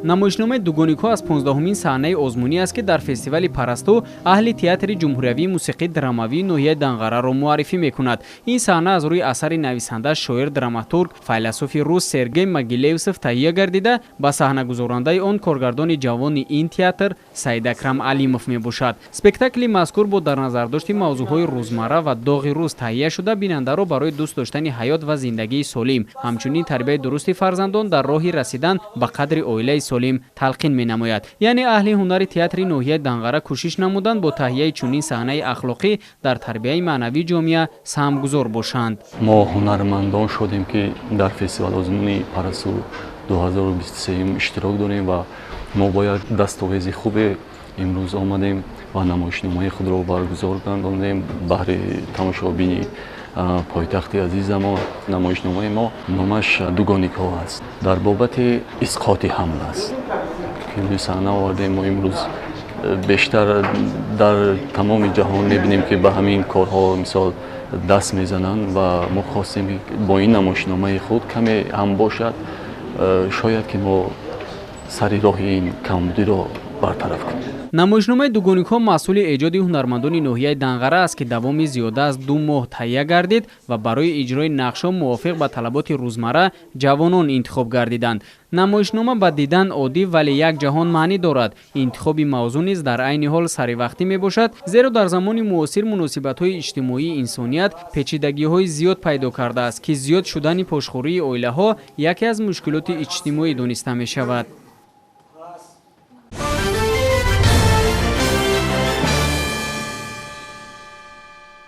Намоишномаи «Дугоникҳо» аз 15-умин саҳнаи озмунӣ аст, ки дар фестивали «Парасту» аҳли театри ҷумҳуриявии мусиқии драмавии ноҳияи Данғараро муаррифӣ мекунад. Ин саҳна аз рӯи асари нависанда, шоир, драматург, файласуфи рус Сергей Могилевсов таҳия гардида, ба саҳнагузорандаи он коргардони ҷавони ин театр Саидакрам Алимов мебошад. Спектакли мазкур бо дар назардошти мавзӯъҳои рӯзмарра ва доғи рӯз таҳия шуда, бинандаро барои дӯст доштани ҳаёт ва зиндагии солим, ҳамчунин тарбияи дурусти фарзандон дар роҳи расидан ба қадри оилаи солим талқин менамояд. Яъне аҳли ҳунари театри ноҳияи Данғара кӯшиш намуданд, бо таҳияи чунин саҳнаи ахлоқӣ дар тарбияи маънавии ҷомеа саҳмгузор бошанд. Мо ҳунармандон шудем, ки дар фестивал озмуни «Парасту» 2023 иштирок дорем ва мо бо як дастовези хубе имрӯз омадем ва намоишномаи худро баргузор гардондем баҳри тамошобини пойтахти азизамон. Намоишномаи мо номаш «Дугоникҳо» аст, дар бобати исқоти ҳамл аст, ки рӯи саҳна овардем. Мо имрӯз бештар дар тамоми ҷаҳон мебинем, ки ба ҳамин корҳо, мисол, даст мезананд ва мо хостем, бо ин намоишномаи худ каме ҳам бошад, шояд ки мо сари роҳи ин камбудиро бартараф кунем. Намоишномаи «Дугоникҳо» маҳсули эҷоди ҳунармандони ноҳияи Данғара аст, ки давоми зиёда аз 2 моҳ таҳия гардид ва барои иҷрои нақшҳо мувофиқ ба талаботи рӯзмарра ҷавонон интихоб гардиданд. Намоишнома ба дидан оддӣ, вале як ҷаҳон маънӣ дорад. Интихоби мавзӯъ низ дар айни ҳол саривақтӣ мебошад, зеро дар замони муосир муносибатҳои иҷтимоии инсоният печидагиҳои зиёд пайдо кардааст, ки зиёд шудани пошхӯрии оилаҳо яке аз мушкилоти иҷтимоӣ дониста мешавад.